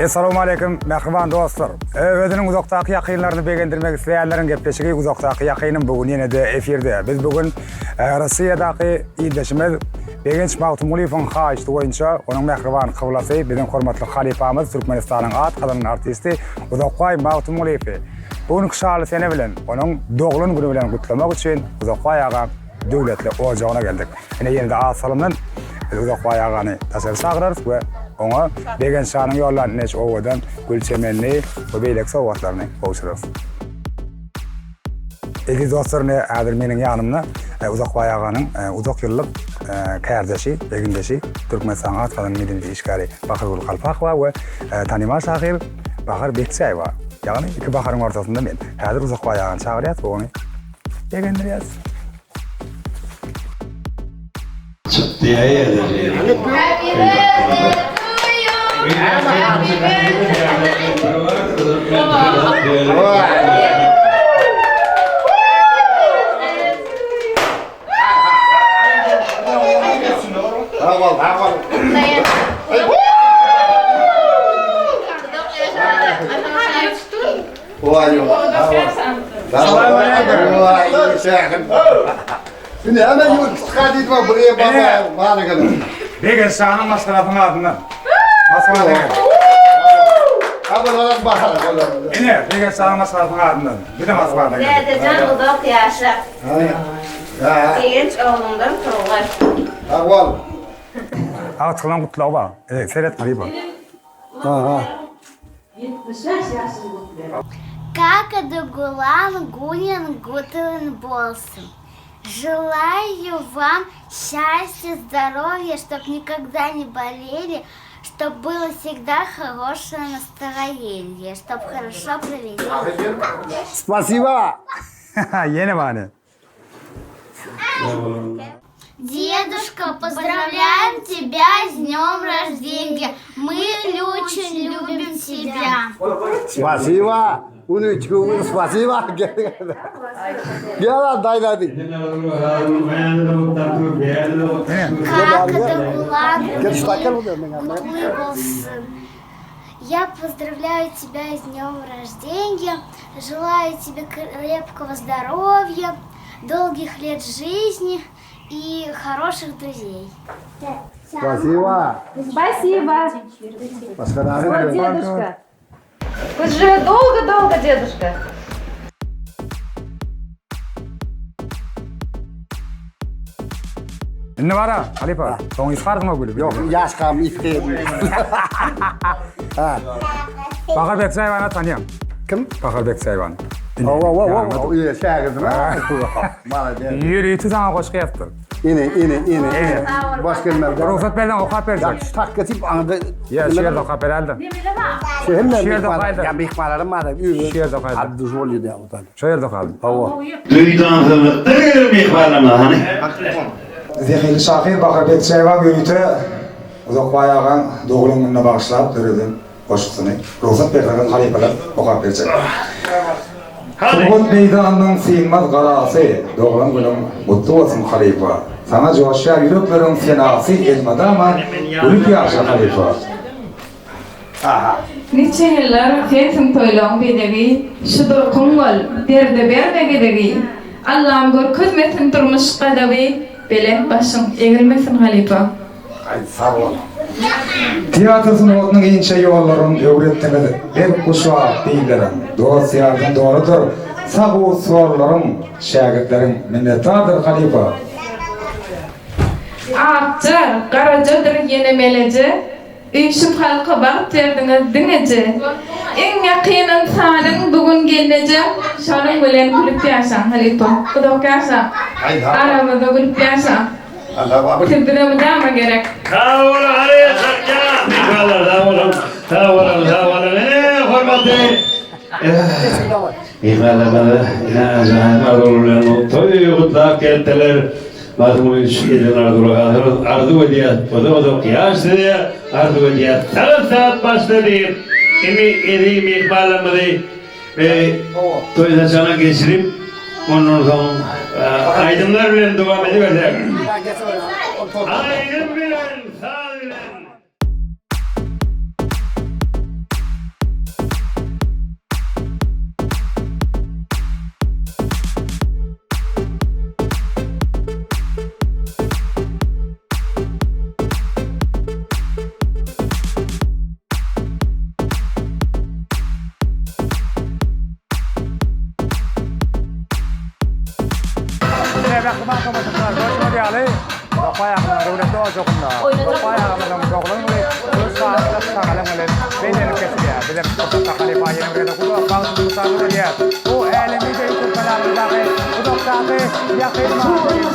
Essalawmaleýkim, mähriban dostlar! Özüniň uzakdaky ýakynlaryny begendirmek isleýänleriň gepleşigi Uzakdaky ýakynym bu gün ýene-de efirde. Biz bu gün Russiýadaky ildeşimiz Begenç Magtymgulyýewiň haýyşty boýunça onuň mähriban kyblasy, biziň hormatly halypamyz, Türkmenistanyň at gazanan artisti Uzakbaý Magtymgulyýewi bu günki şanly sene bilen, onuň doglan güni bilen gutlamak üçin Uzakbaý aga döwletli ojagyna geldik. Ine ýene-de az salymdan biz Uzakbaý agany daşary çagyrarys we oňa Begenç şanyň ýollan ine şu owadan gül çemenini we beýleki sowgatlaryny gowşurarys. Eziz dostlar, ine häzir meniň ýanymda Uzakbaý aganyň uzak ýyllyk kärdeşi, egindeşi, Türkmenistanyň at gazanan medeniýet işgäri Bahargül Kalpakowa we tanymal şahyr Bahar Bekçäýewa. Ýagny iki baharyň ortasynda men. Häzir Uzakbaý agany çagyrýas we ony begendirýäs. Happy birthday to you. Happy birthday. Begenç şanyň maşgalasynyň adyndan. Moskwadan geldi. Ine, Begenç şanyň maşgalasynyň adyndan. Bir de Moskwadan geldi. Dädejan uzak ýaşa. Begenç ogluňdan sowgat. Agtygynyň gutlagy bar. Seret halypa. Kaka dogulan günüň gutly bolsun! Желаю вам счастья, здоровья, чтоб никогда не болели, чтоб было всегда хорошее настроение, чтоб хорошо провели. Spasiba. Ýene bany. Дедушка, поздравляем тебя с днем рождения. Мы очень любим тебя. Spasiba. Uny çuňňur spasiba. Gel daýlady. Kaka doglan gutly bolsun. Я поздравляю тебя с днем рождения. Желаю тебе крепкого здоровья, долгих лет жизни и хороших друзей. Spasiba. Спасибо. Başga Вот дедушка. Пусть живет долго-долго, дедушка. Indi bara, halypa, soň ysgardyň o güli. Ýok, ýaşkam isdi. Ha. Bahar Bekçaýewany tanýaň. Kim? Bahar Bekçaýewany. Owa, owa, owa, öýe şägirdim. Malades. Ýörite saňa goşgy ýazdyr. Ine, ine, ine, ine. Baş gelmez. Rugsat berseň okap berjek. Ýa, tak geçip aňda. Ýa, şu ýerde okap beräldi. Şu hemme Şu ýerde okaýdy. Ýa myhmanlarym bar. Şu ýerde okaýdy. Abdu bolýar diýýär. Şu ýerde okadym. Hawa. Duýdansyzlykda geler myhmanlarymyz hany. Zehinli şahyr Bahar Bekçäýewa ýörite Uzakbaý agaň doglan gününe bagyşlap döreden goşgusyny rugsat berseňiz halypalar okap berjek. Sungat meýdanynyň synmaz galasy, doglan günüň gutly bolsun halypa. Saňa joşýar ýürekleriň senasy elmydama gülüp ýaşa halypa. Niçe ýyllar sensiň toýlaň bezegi, Şu durkuň bol, derde berme gezegi. Allam görkezmesin durmuş gazaby, Belent başyň egilmesin halypa. Aý sag bol. Teatr sungatynyň inçe ýollaryn öwretdiňiz berk guşak dilleriň, dost-ýardan doludyr sag-u sollaryň, şägirtleriň minnetdardyr halypa. Akja, garajadyr ýene meleje, Üýşüp halka bagt berdiňiz diňeje. Iň ýakyn ynsanyň bu gün gelneje, Şonuň bilen gülüp ýaşaň halypa. Uzak ýaşaň. Aramyzda gülüp ýaşaň. Siz bize mydama gerek. Sag boluň Hany Sarkjan Myhmanlar sag boluň sag boluň sag boluň ine hormatly myhmanlarymyz ine ajaýyp arzuwlar bilen toý gutlap gelipdirler. Magtymguly eden arzuwlar arzuw edýär uzak uzak ýaş size arzuw edýär sagat sagat başda diýip indi eziz myhmanlarymyzy we toý saçagyna geçirip ondan soň aýdymlar bilen dowam edibersek. Aýdym bilen saz bilen. Mähriban tomaşaçylar, görşüňiz ýaly, Tokbaý agamyzyň döwletli ojagynda, Tokbaý agamyzyň doglan güni uly şatlyk, şagalaň bilen bellenip geçilýär. Bizem şu pursatda halypa ýene bir gezek uzak bagtly musafir edýäris. Bu Älem Media YouTube kanalymyzdaky Uzakdaky ýakyn atly.